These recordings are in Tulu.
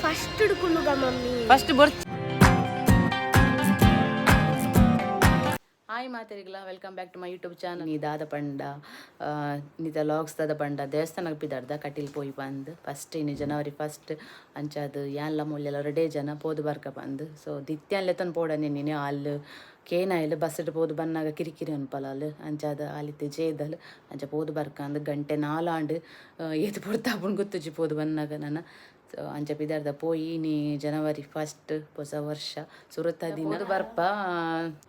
ಫಸ್ಟ್ ಕುಲ್ಲುಗ ಮಮ್ಮಿ. ಫಸ್ಟ್ ಬೊರ್ಚ್. ಹಾಯ್ ಮಾತೆರಿಗ್ಲ, welcome back to my YouTube channel. ನೀ ದಾದ ಪಂಡ, ನಿದ ಲಾಗ್ಸ್ ದಾದ ಪಂಡ, ದೇವಸ್ಥಾನಕ್ಕೆ ಪಿದಾಡ್ದ ಕಟೀಲ್ ಪೋಯಿ ಬಂದು. ಫಸ್ಟ್ ಇನ್ನು ಜನವರಿ ಫಸ್ಟ್ ಅಂಚಾದ್ ಯಾನ್ಲ ಮೂಲ್ಯಲ ರಡೇ ಜನ ಪೋದು ಬರ್ಕ ಬಂದು. ಸೊ ದಿತ್ಯಾನ್ ಲೆತ್ತೊಂದು ಪೋಡನೆ ನೀನು ಅಲ್ಲು ಕೇನಾಯಿಲ್ ಬಸ್ಸಿಟ್ಟು ಪೋದು ಬನ್ನಾಗ ಕಿರಿಕಿರಿ ಅನ್ಪಲ ಅಲ್ಲು. ಅಂಚಾದ ಆಲಿತ್ತೆ ಜೇದಲ್ ಅಂಚ ಪೋದು ಬರ್ಕ ಅಂದ್ ಗಂಟೆ ನಾಲಾಂಡು ಏತ್ ಪೊರ್ತಾಪುಂಡು ಗೊತ್ತುಜಿ ಪೋದು ಬನ್ನಾಗ ನನ್ನ. ಸೊ ಅಂಚ ಪಿದಾರ್ದ ಪೋಯಿ. ನೀ ಜನವರಿ ಫಸ್ಟ್ ಹೊಸ ವರ್ಷ ಸುರುತ ದಿನ ಬರ್ಪ.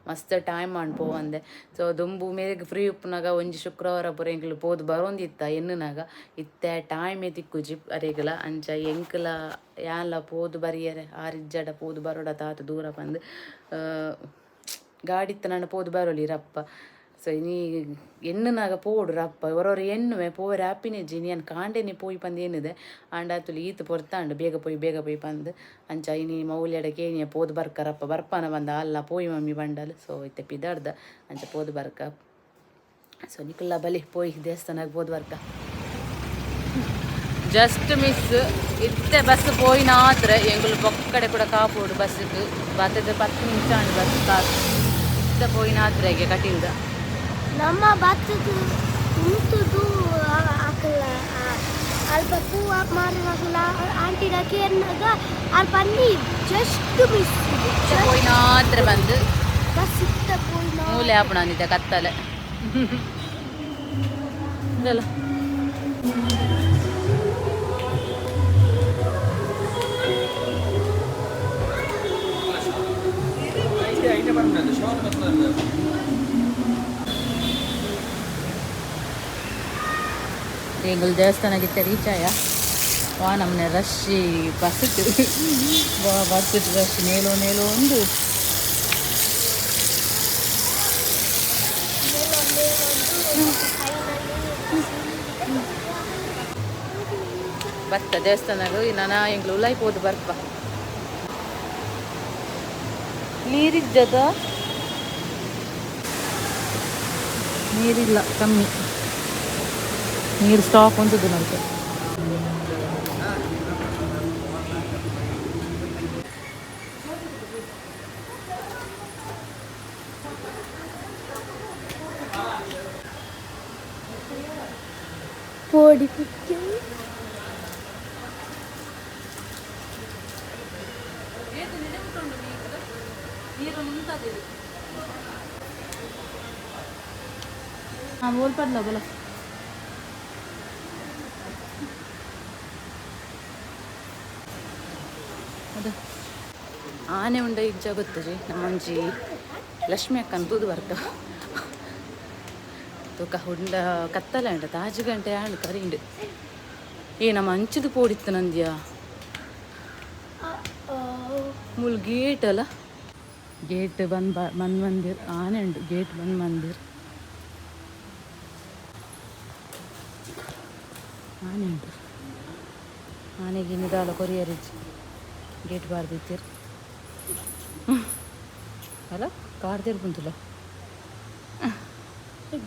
ಮಸ್ತ್ ಟೈಮ್ ಆಂಡ್ ಪೋವಂದೆ. ಸೊ ದುಂಬು ಮೇರೆಗ್ ಫ್ರೀ ಉಪ್ಪುನಾಗ ಒಂಜಿ ಶುಕ್ರವಾರ ಪೂರ ಎಂಕ್ಲು ಪೋದು ಬರೋಂದಿತ್ತ ಎನ್ನುನಾಗ. ಇತ್ತೆ ಟೈಮೇ ತಿಕ್ಕುಜಿ ಅರೆಗ್ಲ. ಅಂಚ ಎಂಕ್ಲ ಯಾನ್ಲ ಪೋದು ಬರಿಯರೆ ಆರಿಜ್ಜಡ ಪೋದು ಬರೋಡ ತಾತ ದೂರ ಬಂದು ಗಾಡಿತ್ತ ನಾನು ಪೋದು ಬರೋಲಿ ರಪ್ಪ. ಸೊ ಇನಿ ಎಣ್ಣುನಾಗ ಪೋಡು ರಪ್ಪ ಹೊರೊರು ಎಣ್ಣುವೆ ಪೋವೆರೆ ಆಪಿನೆಜ್ಜಿ. ನೀನು ಕಾಂಡೆನೆ ಪೋಯಿ ಪಂದ್ ಏನಿದೆ ಆಂಡ ಆತುಲು ಈತ್ ಪೊರ್ತಾಂಡು ಬೇಗ ಪೋಯಿ ಬೇಗ ಪೋಯಿ ಪಂದ್. ಅಂಚ ಇನಿ ಮೌಲ್ಯಡ ಕೇನಿಯ ಪೋದು ಬರ್ಕರಪ್ಪ ಬರ್ಪಾನ ಬಂದ ಅಲ್ಲ ಪೋಯಿ ಮಮ್ಮಿ ಬಂಡಲ್. ಸೊ ಇತ್ತೆ ಪಿದಾಡ್ದ ಅಂಚ ಪೋದು ಬರ್ಕ. ಸೊ ನಿಕುಲ್ಲ ಬಲಿ ಪೋಯಿ ದೇವಸ್ಥಾನಕ್ಕೆ ಪೋದು ಬರ್ಕ. ಜಸ್ಟ್ ಮಿಸ್, ಇತ್ತೆ ಬಸ್ ಪೋಯಿನಾತ್ರ ಎಂಗುಲು ಬೊಕ್ಕಡೆ ಕೂಡ ಕಾಪೋಡು. ಬಸ್ಗೆ ಬತ್ತದ 10 ನಿಮಿಷ ಆಂಡ್ ಬಸ್ ಕಾತ್. ಇತ್ತೆ ಪೋಯಿನಾತ್ರೆಗೆ ಕಟೀಲ್ದ. ನಮ್ಮ ಬತ್ತದು ಉಂತುದು ಅಕಲ ಅಲ್ಪ ಪೂವ ಮಾರುನಕುಲ ಆಂಟಿಡ ಕೇರ್ನಾಗ ಅಲ್ಪ ಪನ್ನಿ ಜಸ್ಟ್ ಮಿಸ್. ಪೋಯಿನಾತ್ರ ಬಂದು. ಬಸ್ ಇತ್ತ ಪೋಯಿನ. ಮೂಲೆ ಆಪುಣ ಅಂದಿದ್ದೆ ಕತ್ತಲೆ ಇದೆಲ್ಲ. ಎಂಗುಲ್ ದೇವಸ್ಥಾನಗಿತ್ತ ರೀಚ್ ಆಯ. ವಾ ನಮ್ಮನೆ ರಶ್ ಬಸ್ಸಿಟ್ಟು, ಬಸ್ಸಿಟ್ಟು ರಶ್ ನೇಲೋ ನೇಲೋ ಒಂದು. ಬತ್ತ ದೇವಸ್ಥಾನಗ ನಾನ ಎಂಗ್ಲು ಉಲಾಯಿ ಪೋದು ಬರ್ಪ. ನೀರಿದ್ದದ? ನೀರಿಲ್ಲ, ಕಮ್ಮಿ ನೀರು ಸ್ಟಾಕ್ ಉಂಟು ನಮ್ಗೆ. ಪೋಡಿ. ನೀರು ಹಾಂ ಬೋಲ್ ಪಡ್ಲ ಬೋಲ. ಅದು ಆನೆ ಉಂಡ ಇಜ್ಜ ಗೊತ್ತುಜಿ. ನಮ್ಮೊಂಜಿ ಲಕ್ಷ್ಮಿ ಅಕ್ಕನ ತೂದು ಬರ್ಕ ತೂಕ. ಉಂಡ ಕತ್ತಲೆ ಉಂಡ ತಾಜು ಗಂಟೆ ಆಂಡ್ ಕರಿಂಡು. ಏ ನಮ್ಮ ಅಂಚದ ಪೋಡಿತ್ತು ನಂದ್ಯ. ಮೂಲು ಗೇಟ್ ಅಲ್ಲ, ಗೇಟ್ ಬಂದ್ ಬಂದ್ ಮಂದಿರ್. ಆನೆ ಉಂಡು, ಗೇಟ್ ಬಂದ್ ಮಂದಿರ್. ಆನೆ ಉಂಟು. ಆನೆಗೆ ನಿದಾಲ ಕೊರಿಯರಿಜ್ಜಿ. ಗೇಟ್ ಬಾರ್ದಿತ್ತೀರ್ ಅಲ್ಲ, ಕಾರ್ದೇರ್ ಬಂತಲ್ಲ.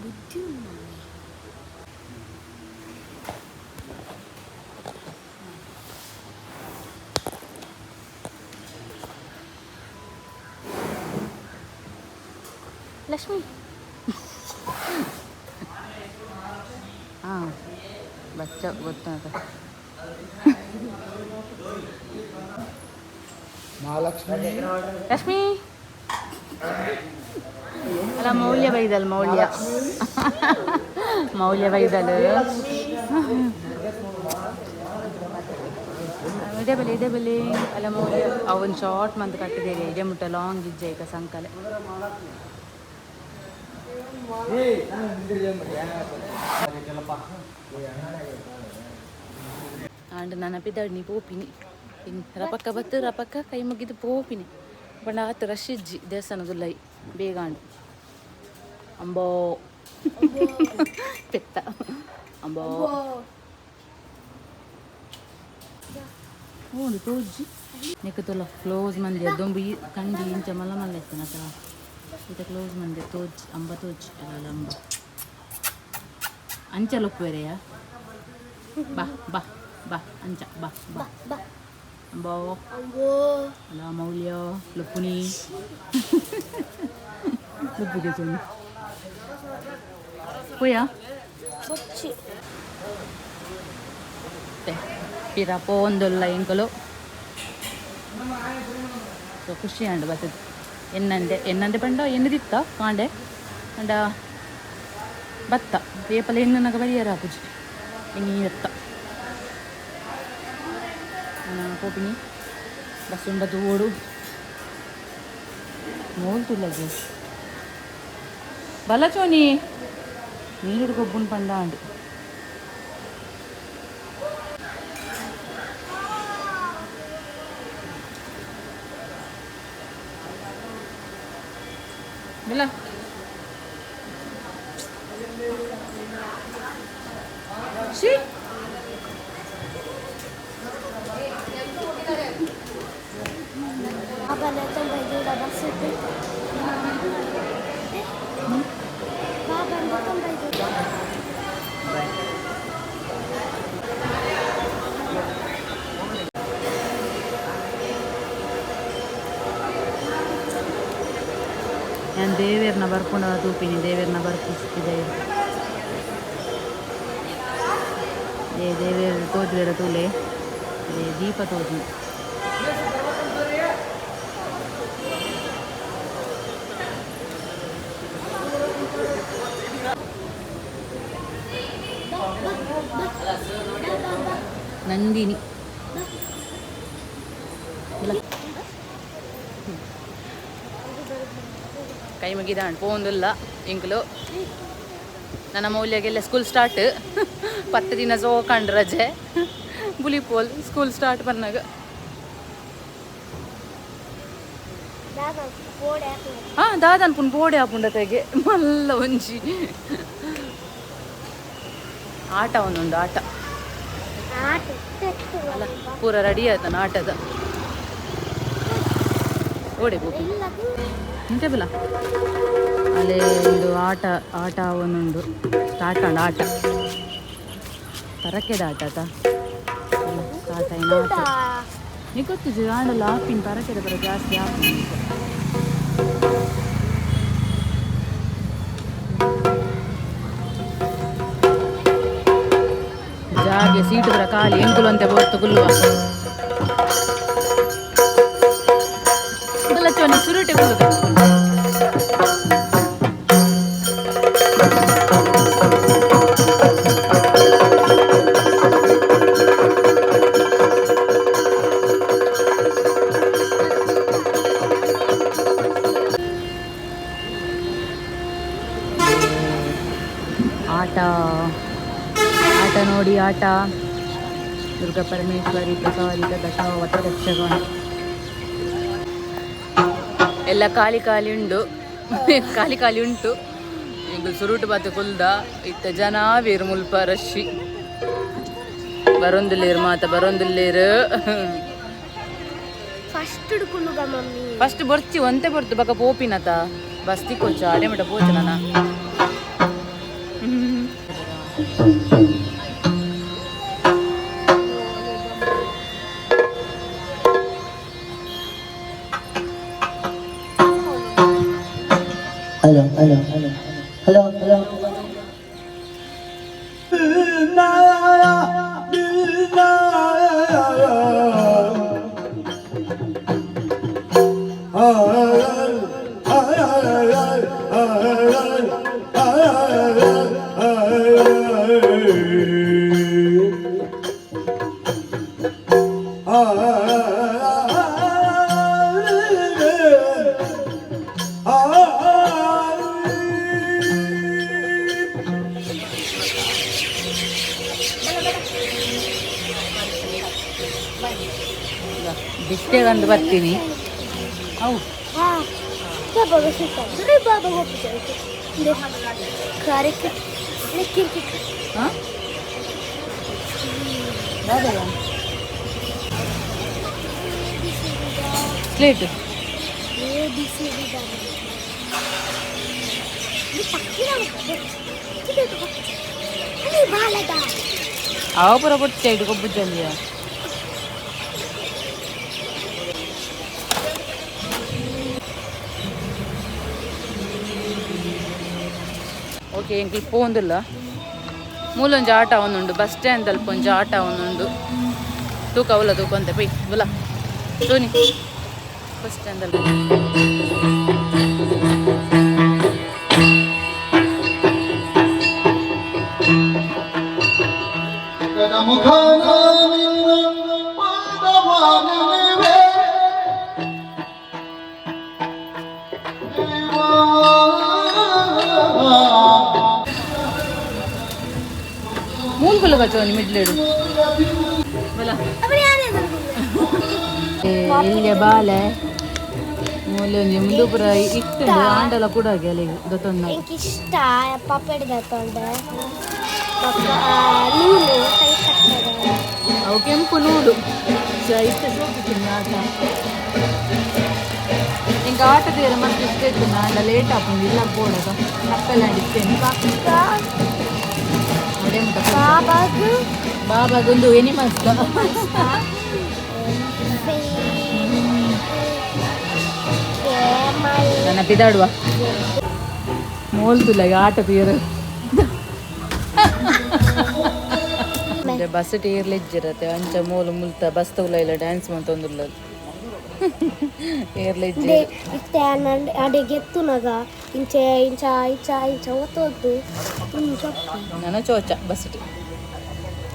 ಬುದ್ಧಿ ಉಂಡು ಮಮ್ಮಿ. ಲಕ್ಷ್ಮಿ. ಹಾಂ ಬಚ್ಚ ಗೊತ್ತಾಗ. ಮಹಾಲಕ್ಷ್ಮಿ. ಲಕ್ಷ್ಮಿ ಅಲ್ಲ, ಮೌಲ್ಯ ಬೈದಲ್, ಮೌಲ್ಯ ಮೌಲ್ಯ ಬೈದಲ್. ಇದೇ ಬಲಿ, ಇದೇ ಬಲಿ ಅಲ್ಲ ಮೌಲ್ಯ. ಅವನ್ ಶಾರ್ಟ್ ಮಂತ್ ಕಟ್ಟಿದ್ದೇವೆ. ಇದೇ ಮುಟ್ಟ ಲಾಂಗ್ ಇಜ್ಜೆ ಈಗ ಸಂಕಲೆ. ಆಂಡ್ ನನ್ನ ಪಿದಾಡ್ನಿ ಪೋಪಿನಿ. ರಪಕ್ಕ ಬತ್ತು ರಪಕ್ಕ ಕೈ ಮುಗಿದು ಪೋಪಿನಿ. ಪಂಡ ಆತು ರಶ್ ಇಜ್ಜಿ ದೇವಸ್ಥಾನದುಲ್ಲೈ. ಬೇಗ ಆಂಡ್. ಅಂಬೋ ಪೆತ್ತ ಅಂಬೋ ಓಡು ತೋಜಿ. ನೆಕ್ಕತೊಲ್ಲ ಕ್ಲೋಸ್ ಮಂದಿ ದುಂಬು ಈ ಕಂಡಿ ಇಂಚ ಮಲ್ಲ ಮಲ್ಲ ಇತ್ತನತ. ಇತ್ತೆ ಕ್ಲೋಸ್ ಮಂದೆ ತೋಜ್ ಅಂಬ ತೋಜ್ ಅಲ್ಲ ಅಂಬ ಅಂಚ ಲೊಪ್ಪುವೆರೆಯಾ ಬಾ ಬಾ ಬಾ ಅಂಚ ಬಾ ಬಾ ಬಾ. ಅಂಬೋ. ಅಂಬೋ. ಅಲ್ಲ ಮೌಲ್ಯ ಲೊಪ್ಪುನಿ ಲೊಪ್ಪುಗೆ ಚೊಂಡು ಪೋಯಾ. ಬೊಚ್ಚಿ. ಪಿರ ಪೋಂದುಲ್ಲ ಎಂಕುಲು. ಸೊ ಖುಷಿ ಆಂಡ್ ಬತ್ತದ ಎನ್ನಂದೆ ಎನ್ನಂದೆ ಪಂಡ ಎನ್ನದಿತ್ತ ಕಾಂಡೆ ಅಂಡ ಬತ್ತ ಏಪಲ ಎಣ್ಣನಾಗ ಬರಿಯರ ಆಪುಜಿ ಎಣ್ಣಿ ಎತ್ತ ಪೋಪಿನಿ ಬಸ್ ಉಂಡ ತೂವೊಡು ಮೋಲ್ ತುಲ್ಲಗೆ ಬಲಚೋನಿ ನೀರುಡು ಗೊಬ್ಬುನ್ ಪಂಡ ಆಂಡ್. ಬಲ she. Baba ತಂಬೈದೂಡ bus. ಬಾಬಾ ತಂಬೈದೂಡ. ನಾನು ದೇವೇರ್ನ ಬರ್ಪುಂಡ ತೂಪಿನಿ ದೇವೇರ್ನ ಬರ್ಪಿಸ್ತಿದೆ ಏ ದೇವೇರ್ ತೋಜುವೆರ ತೂಲೆ ಏ ದೀಪ ತೋಜು. ನಂದಿನಿ ಇಲ್ಲ. ಕೈ ಮುಗಿದಾಂಡ್ ಪೋಂದುಲ್ಲ ಇಂಕ್ಲು ನನ್ನ ಮೌಲ್ಯಗೆಲ್ಲ ಸ್ಕೂಲ್ ಸ್ಟಾರ್ಟ್ 10 ದಿನ ಸೋಕಂಡ್ ರಜೆ ಬುಲಿಪೋಲ್ ಸ್ಕೂಲ್ ಸ್ಟಾರ್ಟ್ ಬಂದಾಗ. ದಾದಾ ಬೋರ್ಡ್ ಹಾಕು. ಹಾಂ ದಾದನ್ ಪುನ್ ಬೋಡೆ ಆಪುಂಡತೆಗೆ ಮಲ್ಲ ಒಂಜಿ ಆಟ ಒಂದೊಂದು ಆಟ. ಆಟ ಇತ್ತು. ಅಲ್ಲ ಪೂರ ರೆಡಿ ಆಯ್ತಾನ ಆಟದ ಓಡೆ ಬೋಪಿ. ಇಲ್ಲ. ಎಂತ ಬಲ ಅಲ್ಲೇ ಒಂದು ಆಟ ಆಟ ಒಂದೊಂದು ಸ್ಟಾರ್ಟ್ ಆಂಡ್ ಆಟ ಪರಕೆದ ಆಟ ಆತ ಸ್ಟಾರ್ಟ್ ಆಯ್ನ ಆಟ ನೀ ಗೊತ್ತಿದ್ದು ಆಂಡಲ್ಲ ಆಪಿನ ಪರಕೆದ ಬರ ಜಾಸ್ತಿ ಆಪಿನ. ಜಾಗೆ ಸೀಟು ಬರ ಖಾಲಿ ಎಂಕುಲು ಅಂತೆ ಬೋರ್ತು ಗುಲ್ಲುವ ಗುಲ್ಲಚ್ಚೋನಿ ಸುರುಟೆ ಗುಲ್ಲುಗ. ಆಟ ಆಟ ನೋಡಿ ಆಟ ದುರ್ಗಾ ಪರಮೇಶ್ವರಿ ಪ್ರಸಾದಿತ ದಶಾವತ ಯಕ್ಷಗಾನ ಎಲ್ಲ ಖಾಲಿ ಖಾಲಿ ಉಂಡು ಖಾಲಿ ಖಾಲಿ ಉಂಟು. ಈಗ ಸುರುಟು ಬಾತು ಕುಲ್ದ ಇತ್ತ ಜನ ವೀರ್ ಮುಲ್ಪ ರಶ್ಶಿ ಬರೊಂದುಲ್ಲೇರು ಮಾತ ಬರೊಂದುಲ್ಲೇರು. ಫಸ್ಟ್ ಹಿಡ್ಕೊಳ್ಳುಗ ಮಮ್ಮಿ. ಫಸ್ಟ್ ಬರ್ಚಿ ಒಂತೆ ಬರ್ತು ಬಕ ಪೋಪಿನತ ಬಸ್ತಿ ಕೊಚ್ಚ ಅಡೆ ಮಟ ಪೋಚ ನಾನ. Hello, hello, hello, hello, hello. ಬಿಟ್ಟೆಗಂದು ಬರ್ತೀನಿ ಅವು. ಹಾ ಬಾಬಾ ಸಿಗ್ತಾರೆ ಬಾಬಾ ಹೋಗ್ಬಿಟ್ಟು ಕಾರ್ಯಕ್ಕೆ ಕಿರ್ಕಿಟ್. ಹಾಂ slate. A B C D. ಅವ ಪೂರ ಬೊಚ್ಚ ಇಡು ಗೊಬ್ಬು ಜಲ್ಲಿಯ. ಓಕೆ, ಎಂಕ್ಲು ಪೋಂದುಲ್ಲ. ಮೂಲೊಂಜಿ ಆಟ ಒಂದುಂಡು, ಬಸ್ ಸ್ಟ್ಯಾಂಡ್ ಅಲ್ಪ ಒಂಜಿ ಆಟ ಒಂದುಂಡು. ತೂಕ ಅವಲ ತೂಕ ಅಂತೆ ಪೊಯ್ ಬುಲ ಸೋನಿ ಬಸ್ ಸ್ಟ್ಯಾಂಡ್ ಅಲ್ಲಿ. ಮೂಲ್ಗುಲ ಕಚೋನಿ ಮಿಡ್ಲೇಡು ಬಲ. ಇಲ್ಲಿಗೆ ಬಾಲೆ ಮೂಲೆ ಒಂಜಿ ಮುಂದು ಪೂರ ಇತ್ತು ಆಂಡಲ ಕೂಡ ಅಲ್ಲಿಗೆ ಗೊತ್ತೊಂದು. ಎಂಕ್ ಇಷ್ಟ ಪಾಪಡಿ ತಗೊಂಡೆ, ನೂಲು ಕೈ ಕಟ್ಟದ. ಅವು ಕೆಂಪು ನೂಲು. ಇಷ್ಟ ಶೋಕಿತ್ತು ಆಟ. ಎಂಕ್ ಆಟ ತೀರ ಮಸ್ತ್ ಇಷ್ಟ ಇತ್ತು. ಆಂಡ ಲೇಟ್ ಆಪುಂಡು, ಇಲ್ಲ ಬೋಡದ ತಪ್ಪೆಲ್ಲ ಇತ್ತೇನೆ. ಬಾಬಾಗು. ಬಾಬಾಗೊಂದು ಎನಿಮಲ್ಸ್. ಕೇಮಲ್. ನನ್ನ ಪಿದಾಡುವ ಮೋಲ್ದುಲ್ಲ ಆಟ ತೀರ. ಬಸ್ ಟೀರ್ಲಿ ಇಜ್ಜಿರತ್ತೆ ಅಂಚ ಮೂಲು ಮುಲ್ತ ಬಸ್ ತಗುಲ ಇಲ್ಲ ಡ್ಯಾನ್ಸ್ ಮಂತೊಂದುಲ್ಲ ಏರ್ಲ ಇಜ್ಜಿ. ಇತ್ತೆ ಅಡೆ ಗೆತ್ತುನಗ ಇಂಚೆ ಇಂಚ ಇಂಚ ಇಂಚ ಒತ್ತೊದ್ದು ಇಂಚ. ನನ್ನ ಚೋಚ ಬಸ್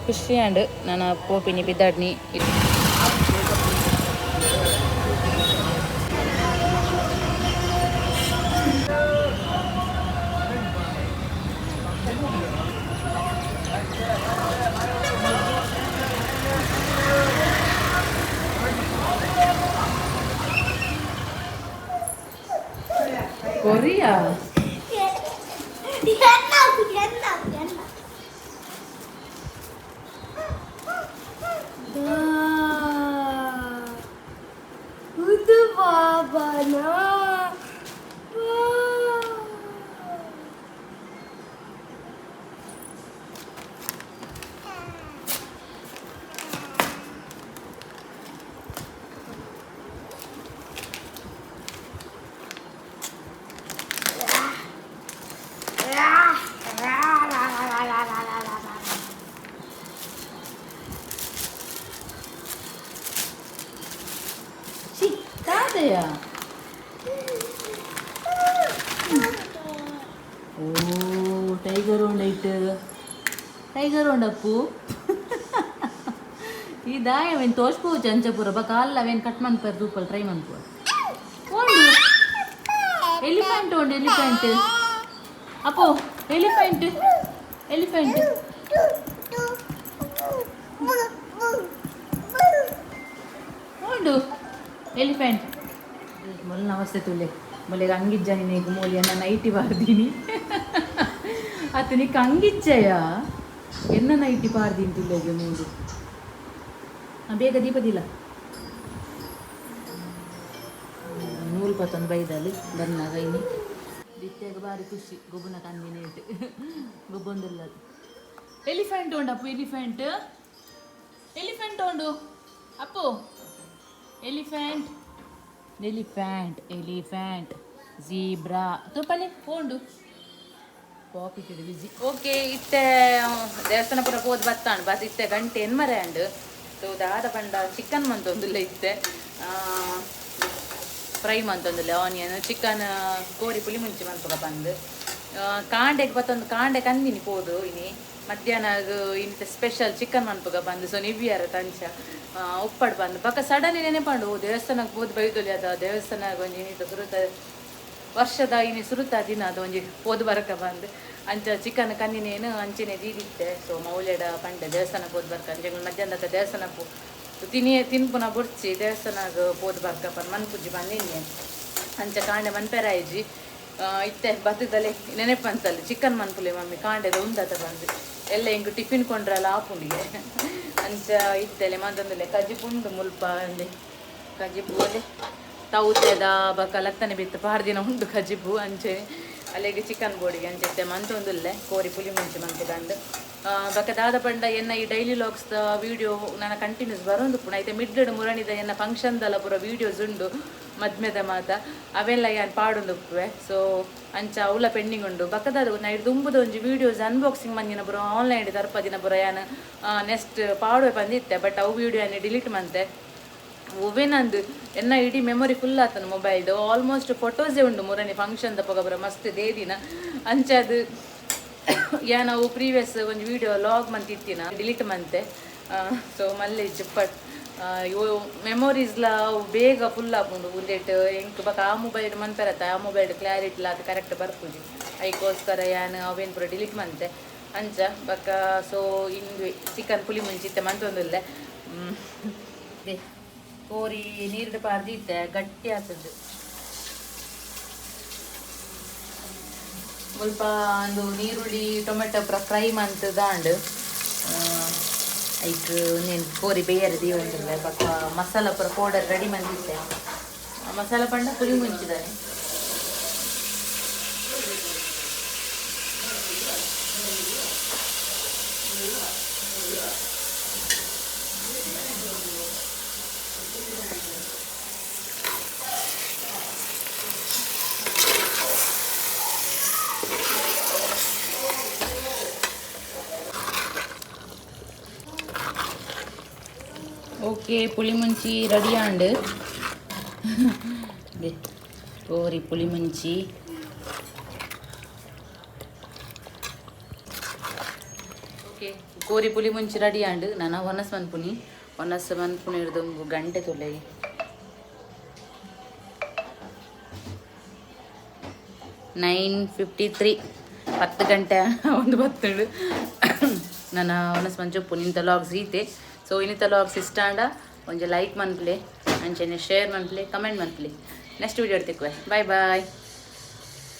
ಖುಷಿ ಆಂಡ್ ನನ್ನ ಪೋಪಿನಿ ಬಿದ್ದಾಡ್ನಿ. ಕೊರಿಯಾ. ಎನ್ನ ಎನ್ನ ಎನ್ನ. ಇದು ಬಾಬಾನ. ಚಿಕ್ಕಾದೆಯ. ಓ, ಟೈಗರ್ ಉಂಡೈಟ್, ಟೈಗರ್ ಉಂಡಪ್ಪು. ಈ ದಾಯ ಅವೇನು ತೋಚ್ಪೋಚು ಅಂಚಪುರ ಬಕ ಅಲ್ಲ. ಅವೇನು ಕಟ್ ಮನ್ಪರ್ ತೂಪಲ್ ಟ್ರೈ ಮನ್ಪು. ಉಂಡು ಎಲಿಫೆಂಟ್, ಉಂಡು ಎಲಿಫೆಂಟ್ ಅಪ್ಪು, ಎಲಿಫೆಂಟ್ ಎಲಿಫೆಂಟ್ ಉಂಡು ಎಲಿಫೆಂಟ್. ಮೊಲ ನಮಸ್ತೆ ತುಲೆ. ಮೊಲೆಗೆ ಅಂಗಿಜ್ಜ ನೀಗ ಮೂಲಿ ಎನ್ನ ನೈಟಿ ಬಾರ್ದೀನಿ ಅತ್ತ ನಿಕ್ ಅಂಗಿಜ್ಜಯ ಎನ್ನ ನೈಟಿ ಬಾರ್ದೀನಿ ತುಲೆಗೆ ಮೂಲು. ಬೇಗ ದೀಪದಿಲ್ಲ ನೂಲು ಪತ್ತೊಂದು ಬೈದಲ್ಲಿ ಬನ್ನಾಗ ಇನಿ ದಿತ್ಯಾಗ ಬಾರಿ ಖುಷಿ. ಗೊಬ್ಬನ ಕಂದಿನ ಇಟ್ಟು ಗೊಬ್ಬೊಂದಿಲ್ಲ. ಎಲಿಫೆಂಟ್ ಉಂಡು ಅಪ್ಪು, ಎಲಿಫೆಂಟ್ ಎಲಿಫೆಂಟ್ ಉಂಡು ಅಪ್ಪು, ಎಲಿಫೆಂಟ್ ಎಲಿಫೆಂಟ್ ಎಲಿಫೆಂಟ್. ಜೀಬ್ರಾ ತೂಪಲೆ ಉಂಡು ಪಾಪಿಟ್ ಬಿಜಿ. ಓಕೆ, ಇತ್ತೆ ದೇವಸ್ಥಾನ ಪೂರ ಪೋದು ಬತ್ತಾಂಡ್. ಬಸ್ ಇತ್ತೆ ಗಂಟೆ ಎನ್ಮರೆ ಅಂಡ್. ಸೊ ದಾದ ಪಂಡ ಚಿಕನ್ ಮಂತೊಂದುಲ್ಲ ಇತ್ತೆ, ಫ್ರೈ ಮಂತೊಂದುಲ್ಲ ಆನಿಯನ್ ಚಿಕನ್ ಕೋರಿ ಪುಲಿ ಮುಂಚಿ ಮನ್ಪುಗ ಬಂದು. ಕಾಂಡೆಗ್ ಬತ್ತೊಂದು ಕಾಂಡೆ ಕಂದಿನಿ ಪೋದು. ಇನಿ ಮಧ್ಯಾಹ್ನ ಇಂತ ಸ್ಪೆಷಲ್ ಚಿಕನ್ ಮನ್ಪುಗ ಬಂದು. ಸೊ ನಿವ್ಯಾರ ತಂಚ ಉಪ್ಪಡ್ ಬಂದು ಬಕ ಸಡನ್ಲಿ ನೆನಪಂಡು, ಓ ದೇವಸ್ಥಾನಕ್ಕೆ ಪೋದು ಬೈದೊಲಿ ಅದ ದೇವಸ್ಥಾನಕ್ಕೆ ಒಂಜಿ ಇನ್ನಿತ ಸುರುತ ವರ್ಷದ ಇನಿ ಸುರುತ ದಿನ ಅದು ಒಂಜಿ ಪೋದು ಬರಕ ಬಂದು. ಅಂಚ ಚಿಕನ್ ಕನ್ನಿನೇನು ಅಂಚೆನೆ ದೀದಿತ್ತೆ. ಸೊ ಮೌಲ್ಯಡ ಪಂಡೆ ದೇವಸ್ಥಾನಕ್ಕೆ ಪೋದು ಬರ್ಕ ಅಂಚೆ ಮಧ್ಯಾಹ್ನದ ದೇವಸ್ಥಾನ ಪೋ ತಿನಿಯೇ ತಿನ್ಪುನ ಬುಡ್ಚಿ ದೇವಸ್ಥಾನಗ್ ಪೋದು ಬರ್ಕ ಪನ್ ಮನ್ಪುಜಿ ಬಂದಿನ್ನೆ. ಅಂಚ ಕಾಂಡೆ ಮನ್ಪೆರಾಯಿಜಿ. ಇತ್ತೆ ಬತ್ತದಲೆ ನೆನಪಂತಲ್ಲ, ಚಿಕನ್ ಮನ್ಪುಲೆ ಮಮ್ಮಿ ಕಾಂಡೆದ ಉಂದತ ಬಂದು. ಎಲ್ಲ ಹಿಂಗೆ ಟಿಫಿನ್ ಕೊಂಡ್ರಲ್ಲ ಆಪುಂಡಿಗೆ. ಅಂಚ ಇತ್ತೆಲೆ ಮಂತಂದುಲೆ ಕಜಿಪುಂಡು ಮುಲ್ಪ ಅಂದೆ ಕಜಿಪು ಅಲೆ. ತೌತೆದ ಬೊಕ ಲತ್ತನೆ ಬಿತ್ತು ಪಾಡ್ದಿನ ಉಂಡು ಕಜಿಪು ಅಂಚೆ ಅಲೆಗ್ ಚಿಕನ್ ಬೋಡಿಗೆ ಅಂಚೆ ಮಂತೊಂದುಲ್ಲೆ ಕೋರಿ ಪುಲಿ ಮುಂಚಿ ಮಂತುಗಂಡು. ಬೊಕ ದಾದ ಪಂಡ ಎನ್ನ ಈ ಡೈಲಿ ಲಾಗ್ಸ್ ದ ವೀಡಿಯೋ ನನ ಕಂಟಿನ್ಯೂಸ್ ಬರೋಂದುಪ್ಪುಂಡು. ಐತೆ ಮಿಡ್ಡ್ ಮುರಣಿದ ಎನ್ನ ಫಂಕ್ಷನ್ ದಲ ಪೂರ ವೀಡಿಯೋಸ್ ಉಂಡು ಮದ್ಮೆದ ಮಾತ ಅವೆಲ್ಲ ಯಾನ್ ಪಾಡೊಂದುಪ್ಪುವೆ. ಸೊ ಅಂಚ ಅವುಲ ಪೆಂಡಿಂಗ್ ಉಂಡು. ಬೊಕ ದಾದ ನೈಟ್ ದುಂಬುದ ಒಂಜಿ ವೀಡಿಯೋಸ್ ಅನ್ಬಾಕ್ಸಿಂಗ್ ಮಂದಿನ ಪೂರ ಆನ್ಲೈನ್ ತರ್ಪದಿನ ಪೂರ ಯಾನ್ ನೆಕ್ಸ್ಟ್ ಪಾಡುವೆ ಪಂದಿತ್ತೆ. ಬಟ್ ಅವು ವೀಡಿಯೋ ಯಾನ್ ಡಿಲೀಟ್ ಮಂತೆ. ಒವ್ವೇನಂದು ಎನ್ನ ಇಡೀ ಮೆಮೊರಿ ಫುಲ್ ಆತನ ಮೊಬೈಲ್ದು ಆಲ್ಮೋಸ್ಟ್ ಫೋಟೋಸೇ ಉಂಡು ಮುರಣಿ ಫಂಕ್ಷನ್ ದಪಗ ಪೂರ ಮಸ್ತ್ ದೇದಿನ. ಅಂಚಾದ್ ಯಾನ್ ಅವು ಪ್ರೀವಿಯಸ್ ಒಂಜಿ ವೀಡಿಯೋ ಲಾಗ್ ಮಂತಿತ್ತಿನ ಡಿಲೀಟ್ ಮಂತೆ. ಸೊ ಮಲ್ಲೆ ಬಟ್ ಇವು ಮೆಮೊರೀಸ್ಲ ಅವು ಬೇಗ ಫುಲ್ ಆಪುಂಡು ಉಂದೆಟ್ ಎಂಕ್ ಬೊಕ ಆ ಮೊಬೈಲ್ ಮನ್ಪೆರತ್ತ ಆ ಮೊಬೈಲ್ ಕ್ಲಾರಿಟಿಲ ಅದು ಕರೆಕ್ಟ್ ಬರ್ಪುಜಿ. ಐಕೋಸ್ಕರ ಯಾನ್ ಅವೇನ್ ಪೂರ ಡಿಲೀಟ್ ಮಂತೆ. ಅಂಚ ಬೊಕ ಸೊ ಇಂದು ಚಿಕನ್ ಪುಲಿ ಮುಂಚಿ ಇತ್ತೆ ಮಂತೊಂದುಲ್ಲೆ. ಕೋರಿ ನೀರ್ಡ್ ಪಾರ್ದಿತ್ತೆ ಗಟ್ಟಿ ಆತುಂಡು. ಮುಲ್ಪ ಒಂದು ನೀರುಳ್ಳಿ ಟೊಮೆಟೊ ಪೂರ ಫ್ರೈ ಮಂತುದಾಂಡ್. ಐಕ್ ಒಂದೇನು ಕೋರಿ ಬೇಯರೆ ದೀವೊಂದುಲ್ಲೆ. ಬೊಕ ಮಸಾಲ ಪೂರ ಪೌಡರ್ ರೆಡಿ ಮಂತಿತ್ತೆ. ಮಸಾಲ ಪಂಡ ಪುಲಿ ಮುಂಚಿದಾನೆ. ಓಕೆ ಪುಳಿ ಮುಂಚಿ ರೆಡಿ ಆಂಡ್. ಕೋರಿ ಪುಳಿ ಮುಂಚಿ. ಓಕೆ ಕೋರಿ ಪುಳಿ ಮುಂಚಿ ರೆಡಿ ಆಂಡ್. ನಾನು ಒನಸ್ ಮನ್ಪುನಿ ಒನಸ್ ಮನ್ಪುನಿ ಹಿಡ್ದು ಗಂಟೆ ತುಲೆ 9:53 10 ಗಂಟೆ ಒಂದು ಬತ್ತುಂಡು. ನನ್ನ ಒನಸ್ ಮಂಚೊಪ್ಪು ನಿಂತ ಲಾಗ್ಸ್ ಈತೆ. ಸೊ ಇನ್ನಿತ ಲಾಗ್ಸ್ ಇಷ್ಟ ಆಂಡ ಒಂಜಿ ಲೈಕ್ ಮನ್ಪ್ಲೆ, ಅಂಚನೆ ಶೇರ್ ಮನ್ಪ್ಲೆ, ಕಮೆಂಟ್ ಮನ್ಪ್ಲೆ. ನೆಕ್ಸ್ಟ್ ವೀಡಿಯೋ ತಿಕ್ಕುವೆ. Bye boy.